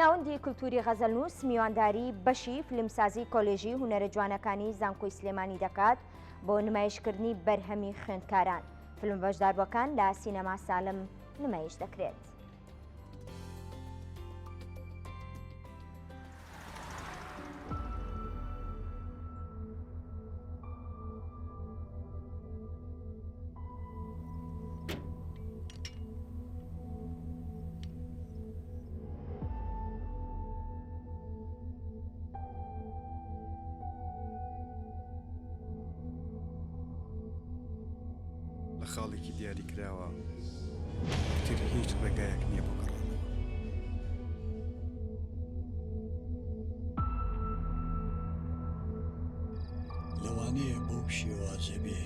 ناوەندی کولتووری غەزەلنووس میوانداری بەشی فیلمسازی کۆلێژی هونەرە جوانەکانی زانکۆی سلێمانی دەکات بۆ نمایشکردنی بەرهەمی خوێندکاران. فیلم بەشداربووەکان لە سینەما سالم نمایش دەکرێت. لە خاڵێکی دیاریکراوە ئیتر هیچ ڕێگایەک نییە بۆ گەڕانەوە. لەوانەیە بەو شێوازە بێ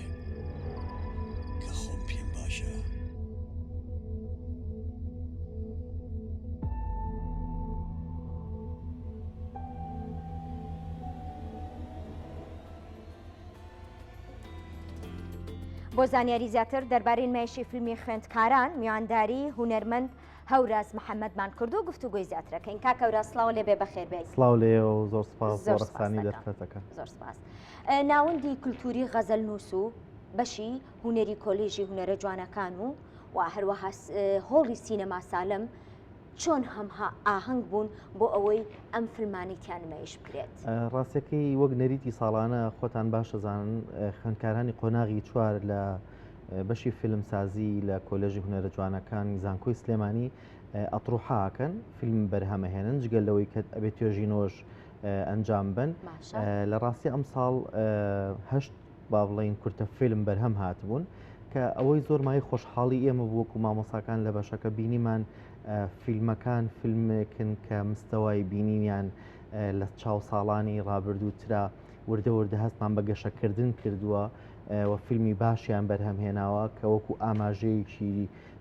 کە خۆم پێم باشە. بۆ زانیاری زیاتر دەربارەی نمایشی فیلمی خوێندکاران میوانداری هونەرمەند هەوراز محەمەدمان کردو گفتوگۆی زیاترەکەین کاک هەوراز سڵاو لێ بێ بەخێر بێی. سڵاو لێیەوە و زۆر سپاس بۆ زۆر سپاس ڕەخسانی دەکەم. دەرفەتەکە. زۆر سپاس. ناوەندی کولتووری غەزەلنووس و بەشی هونەری کۆلێژی هونەرە جوانەکان و و هەروەها هۆڵی سینەما سالم چۆن هەمها ئاهەنگ بوون بۆ ئەوەی ئەم فیلمانەی تیا نمایش بکرێت؟ ڕاستەکەی وەک نەریتی ساڵانە خۆتان باش دەزانن خوێندکارانی قۆناغی چوار لە بەشی فیلمسازی لە کۆلێژی هونەرە جوانەکانی زانکۆی سلێمانی ئەتروحاکەن فیلم بەرهەمەهێنن جگە لەوەی کە ئەبێت توێژینەوەش ئەنجام بن لە ڕاستی ئەم ساڵ هەشت با بڵین کورتە فیلم بەرهەم هاتبوون کە ئەوەی زۆر مای خۆشحاڵی ئێمە بووەکو مامۆساکان لە بەشەکە بینیمان فیلمەکان فیلمێکن کە مستەوای بینینیان لە چاو ساڵانی ڕابردوو ترا وردە وردە هەستمان بە گەشەکردن کردووە و فیلمی باشیان بەرهەم هێناوە کە وەکو ئاماژەیەکی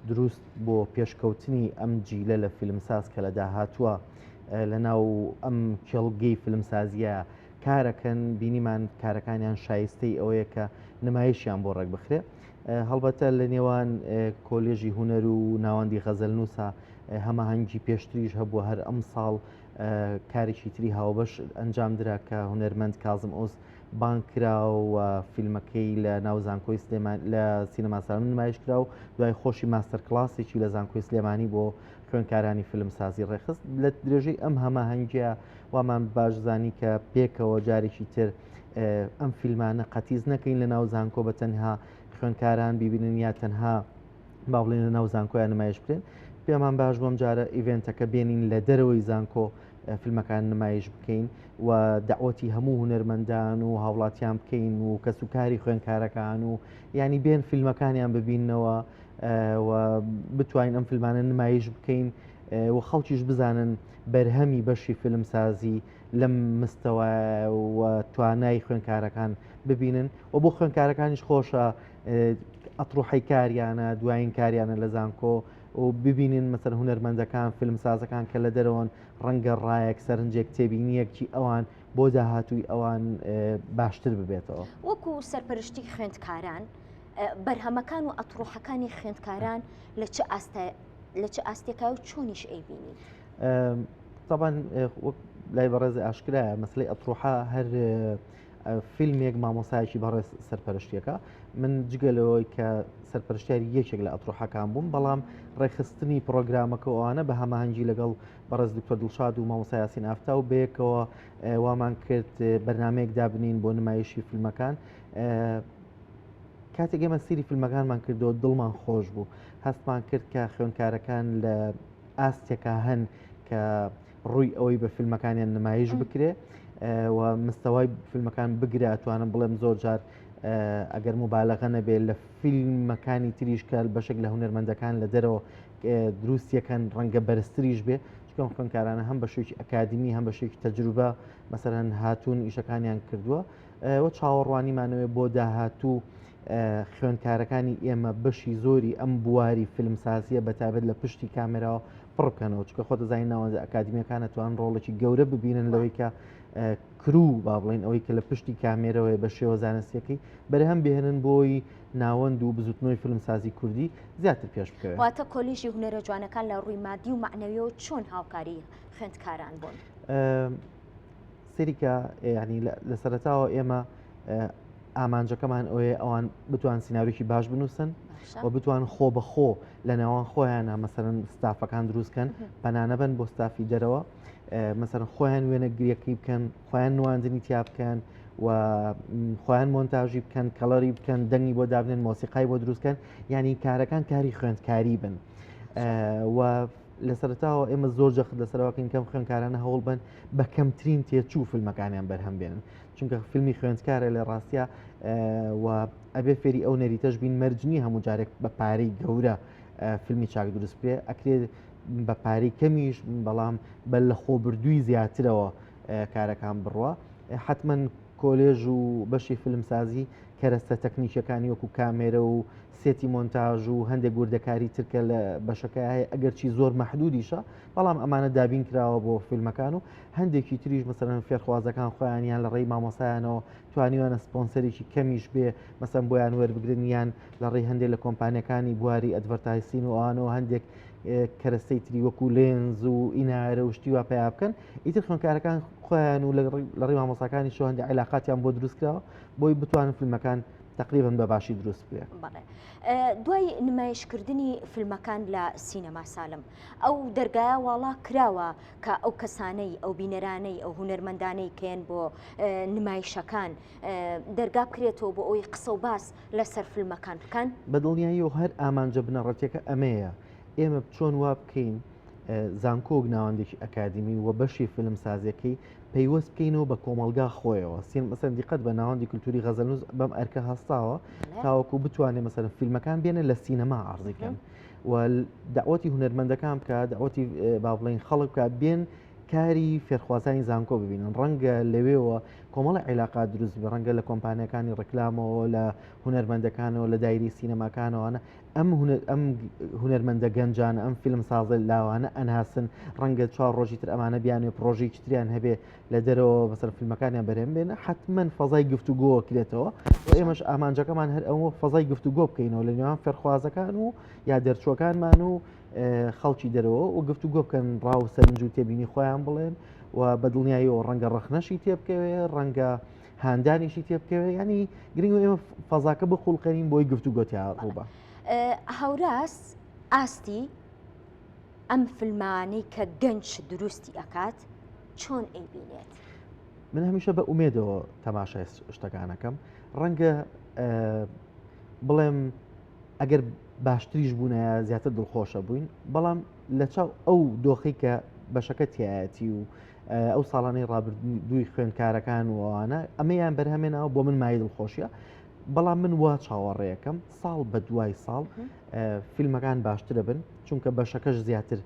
دروست بۆ پێشکەوتنی ئەم جیلە لە فیلمساز کە لە داهاتووە لە ناو ئەم کێڵگەی فیلمسازیە کارەکەن بینیمان کارەکانیان شایستەی ئەوەیە کە نمایشیان بۆ ڕێک بخرێ هەڵبەتە لە نێوان کۆلێژی هونەر و ناوەندی غەزەلنووسە هەماهەنگی پێشتریش هەبووە هەر ئەم ساڵ کارێکی تری هاوبەش ئەنجام درا کە هونەرمەند کازم ئۆز بانگ کرا و فیلمەکەی لە ناو زانکۆی سلێمان لە سینەما سالم نمایش کرا و دوای خۆشی ماستەر کلاسێکی لە زانکۆی سلێمانی بۆ خوێندکارانی فیلمسازی ڕێکخست لە درێژەی ئەم هەماهەنگیە وامان باش زانی کە پێکەوە جارێکی تر ئەم فیلمانە قەتیز نەکەین لە ناو زانکۆ بە تەنها خوێندکاران بیبینن یا تەنها با بڵێن لە ناو زانکۆیان نمایش بکرێن پێمان باش بۆم جارە event ەکە بێنین لە دەرەوەی زانکۆ فیلمەکان نمایش بکەین و داوەتی هەموو هونەرمەندان و هاوڵاتیان بکەین و کەس و کاری خوێنکارەکان و ینی بێن فیلمەکانیان ببینەوە و بتوانین ئەم فیلمانە نمایش بکەین و خەڵکیش بزانن بەرهەمی بەشی فیلمسازی لەم مستەوە و توانای خوێنکارەکان ببینن و بۆ خوێنکارەکانیش خۆشە ئەتروحەی کاریانە دوایین کاریانە لە زانکۆ و ببینن مەسەر هونەرمەندەکان فیلمسازەکان کە لە دەرەوەن ڕەنگە ڕایەک سەرنجێک تێبینیەکی ئەوان بۆ داهاتووی ئەوان باشتر ببێتەوە. وەکو سەرپەرشتی خوێندکاران بەرهەمەکان و ئەتروحەکانی خوێندکاران لە چ ئاستە لە چ ئاستێکا و چۆنیش ئەیبینیت؟ طبعا وەک لای بەڕێز ئاشکرایە مەسلەی ئەتروحە هەر فیلمێک مامۆسایەکی بەڕێز سەرپەرشتیەکە من جگە لەوەی کە سەرپەرشتیاری یەکێک لە ئەتروحەکان بووم بەڵام ڕێکخستنی پرۆگرامەکە ئەوانە بە هەماهەنگی لەگەڵ بەڕێز دکتۆر دڵشاد و مامۆستا یاسین ئافتا و بەیەکەوە وامان کرد بەرنمەیەک دابنین بۆ نمایشی فیلمەکان کاتێک ئێمە سیری فیلمەکانمان کردەوە دڵمان خۆش بوو هەستمان کرد کە خوێندکارەکان لە ئاستێکا هەن کە ڕووی ئەوەی بە فیلمەکانیان نمایش بکرێ و مستەوای فیلمەکان بگرە ئەتوانم بڵێم زۆر جار ئەگەر مبالغە نەبێت لە فیلمەکانی تریش کە بەشێک لە هونەرمەندەکان لە دەرەوە دروستیەکەن ڕەنگە بەرزتریش بێ چکەم خوێندکارانە هەم بە شێکی ئەکادمی هەم بە شێکی تەجروبە مەسەرەن هاتوون ئیشەکانیان کردووە و چاوەڕوانیمانەوەی بۆ داهاتوو خوێندکارەکانی ئێمە بەشی زۆری ئەم بواری فیلمسازیە بە تایبەت لە پشتی کامێراوە پڕ بکەنەوە چونکە خۆت دەزانی ناوەندە ئەکادیمیەکان ئەتوانن ڕۆڵێکی گەورە ببینن لەوەی کە. crew با بڵێین ئەوەی کە لە پشتی کامێرەوەیە بە شێوە زانستیەکەی بەرهەم بهێنن بۆی ناوەند و بزوتنەوەی فیلمسازی کوردی زیاتر پێش بکەوێت. واتە کۆلیژی هونەرە جوانەکان لە ڕووی مادی و مەعنەویەوە چۆن هاوکاری خوێندکاران بوون؟ سەیریکە یعنی لە سەرەتاوە ئێمە ئامانجەکەمان ئەوەیە ئەوان بتوان سیناریۆکی باش بنووسن و بتوان خۆ بە خۆ لە نێوان خۆیانە مەسەرەن ستافەکان دروستکەن پەنانەبن بۆ ستافی دەرەوە مەسەرەن خۆیان وێنەگریەکەی بکەن خۆیان نواندنی تیا بکەن و خۆیان مۆنتاژی بکەن color ی بکەن دەنگی بۆ دابنێن مۆسیقای بۆ دروستکەن یعنی کارەکان کاری خوێندکاری بن و لە سەرتاوە ئێمە زۆر جەخت لەسەرەوەکەین کەم خوێندکارانە هەوڵ بن بە کەمترین تێچوو فیلمەکانیان بەرهەم بێنن چونکە فیلمی خوێندکارە لە ڕاستە و ئەبێ فێری ئەو نەریتەش بین مەرجنی هەموو جارێک بە پارەی گەورە فیلمی چاک دروست بکرێ ئەکرێت بە پارەی کەمیش بەڵام بە لە خۆبردووی زیاترەوە کارەکان بڕوا حتمما کۆلێژ و بەشی فیلمسازی کەرەستە تەکنیکیەکانی وەکو کامێرە و سێتی مۆنتاژ و هەندێک وردەکاری ترکە لە بەشەکە هەیە ئەگەرچی زۆر مەحدودیشە بەڵام ئەمانە دابین کراوە بۆ فیلمەکان و هەندێکی تریش مەسەلەن فێرخوازەکان خۆیان یان لە ڕێی مامۆسایانەوە توانیوانە سپۆنسەرێکی کەمیش بێ مەسەن بۆیان وەربگرن یان لە ڕێی هەندێک لە کۆمپانیەکانی بواری advertising و ئەوانەوە هەندێک کەرەستەی تری وەکو لێنز و ئینارە و شتی وا پیا بکەن ئیتر خوێندکارەکان خۆیان و لە ڕێی مامۆساکانی شو هەندێک عیلاقاتیان بۆ دروست کراوە بۆی بتوانن فیلمەکان تقریبا بە باشی دروست بکرێت. بەڵێ دوای نمایشکردنی فیلمەکان لە سینەما سالم ئەو دەرگایە واڵا کراوە کە ئەو کەسانەی ئەو بینەرانەی ئەو هونەرمەندانەی کێن بۆ نمایشەکان دەرگا بکرێتەوە بۆ ئەوی قسە و باس لەسەر فیلمەکان بکەن؟ بە دڵنیاییەوە هەر ئامانجە بنەڕەتیەکە ئەمەیە ئێمە چۆن وا بکەین زانکۆ وەک ناوەندێکی ئەکادیمی و بەشی فیلمسازیەکەی پەیوەست بکەینەوە بە کۆمەڵگا خۆیەوە سین مەسەن دیقەت بە ناوەندی کولتوری غەزەلنووس بەم ئەرکە هەستاوە تاوەکو بتوانێت مەسەن فیلمەکان بێنە لە سینەما عرضیکەن و داوەتی هونەرمەندەکان بکە داوەتی با بڵین خەڵک بکە بێن کاری فێرخوازانی زانکۆ ببینن ڕەنگە لەوێوە کۆمەڵی عیلاقات دروست بێ ڕەنگە لە کۆمپانیەکانی ڕکلامەوە لە هونەرمەندەکانەوە لە دایری سینەماکانەوەە ئەم ئەم هونەرمەندە گەنجانە ئەم فیلم سازە لاوانە ئەناسن ڕەنگە چوار ڕۆژی تر ئەمانە بیانێ پرۆژێکی تریان هەبێ لە دەرەوە بەسەر فیلمەکانیان بەرهەم بێنە حتمما فەزای گفتوگۆ کرێتەوە و ئێمەش ئامانجەکەمان هەر ئەوە فەزای گفتوگۆ بکەینەوە لە نێوان فێرخوازەکان و یا دەرچوەکانمان و خەڵکی دەرەوە و گفتوگۆ بکەن ڕاو سەرنج و تێبینی خۆیان بڵێن و بە دڵنیاییەوە ڕەنگە ڕەخنەشی تێبکەوێ ڕەنگە هاندانیشی تێبکەوێ ینی گرنگ ئێمە فەزاکە بخوڵقێنین بۆی گفتوگۆ تیا ڕووبا. هەوراز ئاستی ئەم فیلمانەی کە گەنج دروستی ئەکات چۆن ئەیبینێت؟ من هەمیشە بە ئومێدەوە تەماشای شتەکانەکەم ڕەنگە بڵێم ئەگەر باشتریش بوونایە زیاتر دڵخۆشە بووین بەڵام لە چاو ئەو دۆخی کە بەشەکە تایەتی و ئەو ساڵانەی ڕابردووی خوێندکارەکان و ئەوانە ئەمەیان بەرهەمێناوە بۆ من مای دڵخۆشیە بەڵام من وا چاوەڕێەکەم ساڵ بە دوای ساڵ فیلمەکان باشترە بن چونکە بەشەکەش زیاتر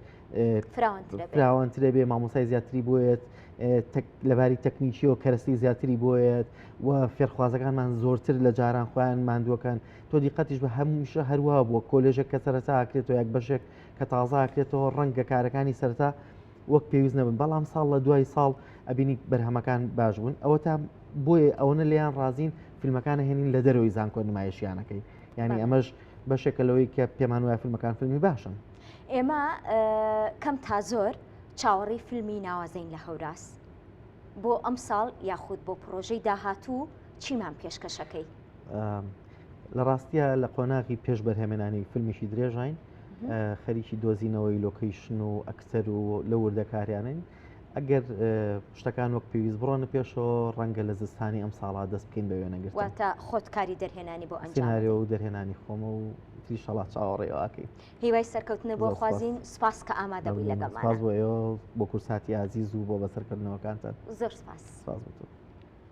فراوانترە بێ مامۆسای زیاتری بۆیەت لەباری تەکنیکیەوە کەرەستی زیاتری بۆیەت و فێرخوازەکانمان زۆرتر لە جاران خۆیان ماندووەکان تۆ دیقەتیش بە هەمیشە هەروە بووە کۆلێژێک کە سەرەتا ئاکرێتەوە یەک بەشێک کە تازە ئاکرێتەوە ڕەنگە کارەکانی سەرەتا وەک پێویست نەبن بەڵام ساڵ لە دوای ساڵ ئەبینی بەرهەمەکان باش بوون ئەوە تا بۆیە ئەوەنە لێیان ڕازین فیلمەکانە هێنین لە دەرەوەی زانکۆ نمایشیانەکەی یعنی ئەمەش بەشێکە لەوەی کە پێمان وایە فیلمەکان فیلمی باشن. ئێمە کەم تا زۆر چاوەڕێی فیلمی ناوازەین لە هەوراز. بۆ ئەمساڵ یاخود بۆ پڕۆژەی داهاتوو چیمان پێشکەشەکەی؟ لە ڕاستیە لە قۆناغی پێش بەرهەمێنانی فیلمیشی درێژین خەریکی دۆزینەوەی لۆکەیشن و ئەکتەر و لە وردەکاریانین ئەگەر شتەکان وەک پێویست بڕۆنە پێشەوە ڕەنگە لە زستانی ئەم ساڵا دەست بکەین بە وێنەگرتن. واتە خۆت کاری دەرهێنانی بۆ ئەنجام سیناریۆ و دەرهێنانی خۆمە و ئیشەڵا چاوەڕێی ئەوەکەین. هیوای سەرکەوتنت بۆ خوازین سوپاس کە ئامادە بووی لەگەڵمانا. سوپاس بۆ ئێوە بۆ کورساتی ئازیز و بۆ بەسەرکردنەوەکانتان. زۆر سوپاس. سوپاس بۆ تۆ.